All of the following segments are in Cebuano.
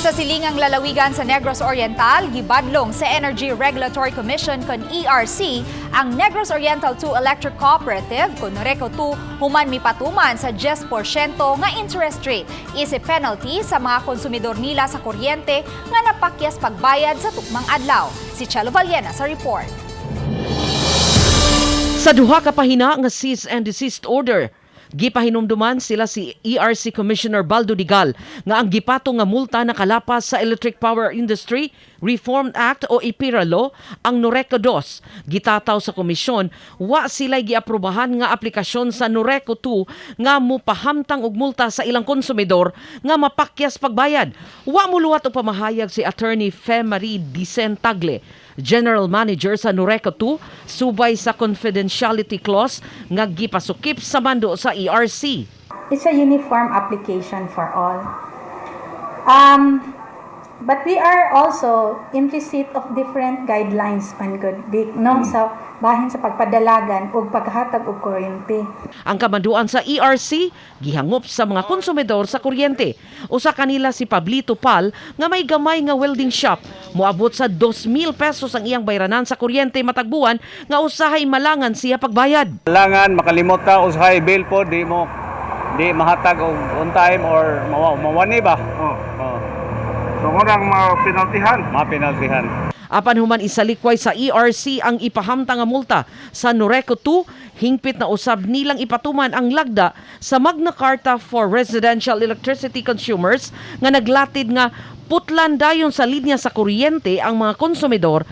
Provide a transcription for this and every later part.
Sa silingang lalawigan sa Negros Oriental, gibadlong sa Energy Regulatory Commission kon ERC ang Negros Oriental 2 Electric Cooperative kon Noreco 2 human mipatuman sa 10% nga interest rate isip penalty sa mga konsumidor nila sa kuryente nga napakyas pagbayad sa tukmang adlaw. Si Chelo Vallena sa report. Sa duha ka pahina nga cease and desist order, gipahinumduman sila si ERC Commissioner Baldo Digal nga ang gipatong nga multa nakalapas sa Electric Power Industry Reform Act o EPIRA law ang Noreco 2. Gitataw sa komisyon, wa sila giaprobahan nga aplikasyon sa Noreco 2 nga mupahamtang og multa sa ilang konsumidor nga mapakyas pagbayad. Wa muluwat og pamahayag si Attorney Fe Marie Dicen Tagle, General Manager sa Noreco 2, subay sa confidentiality clause nga gipasukip sa mando sa ERC. It's a uniform application for all. But we are also in receipt of different guidelines man gud, Vic, no, sa bahin sa pagpadalagan ug paghatag og kuryente. Ang kamanduan sa ERC gihangop sa mga konsumidor sa kuryente. Usa kanila si Pablito Pal nga may gamay nga welding shop. Moabot sa 2,000 pesos ang iyang bayranan sa kuryente matag buwan nga usahay malangan siya pagbayad. Kailangan makalimot ka usahay bill po di mo di mahatag og on time or mawani ba? Oh. Oh, So ngurang mapinaltihan. Mapinaltihan. Apan human isalikway sa ERC ang ipahamtang nga multa sa Noreco 2, hingpit na usab nilang ipatuman ang lagda sa Magna Carta for Residential Electricity Consumers nga naglatid nga putlan dayon sa linya sa kuryente ang mga konsumidor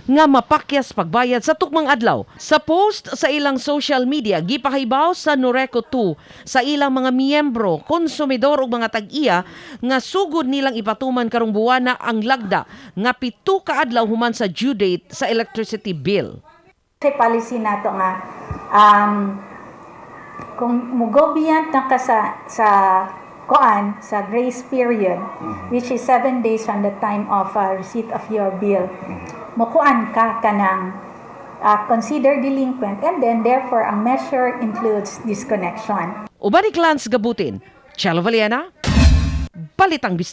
nga mapakyas pagbayad sa tukmang adlaw. Sa post sa ilang social media, gipahibaw sa Noreco 2 sa ilang mga miyembro, konsumidor ug mga tag-iya nga sugod nilang ipatuman karong buwana ang lagda nga 7 ka adlaw human sa due date sa electricity bill. Kay policy nato nga kung mo-go beyond na ka sa koan sa grace period, which is 7 days from the time of receipt of your bill, mukuan ka kanang consider delinquent and then therefore ang measure includes disconnection. Uban ni Lance Gabutin, Chelo Vallena, Balitang Bista.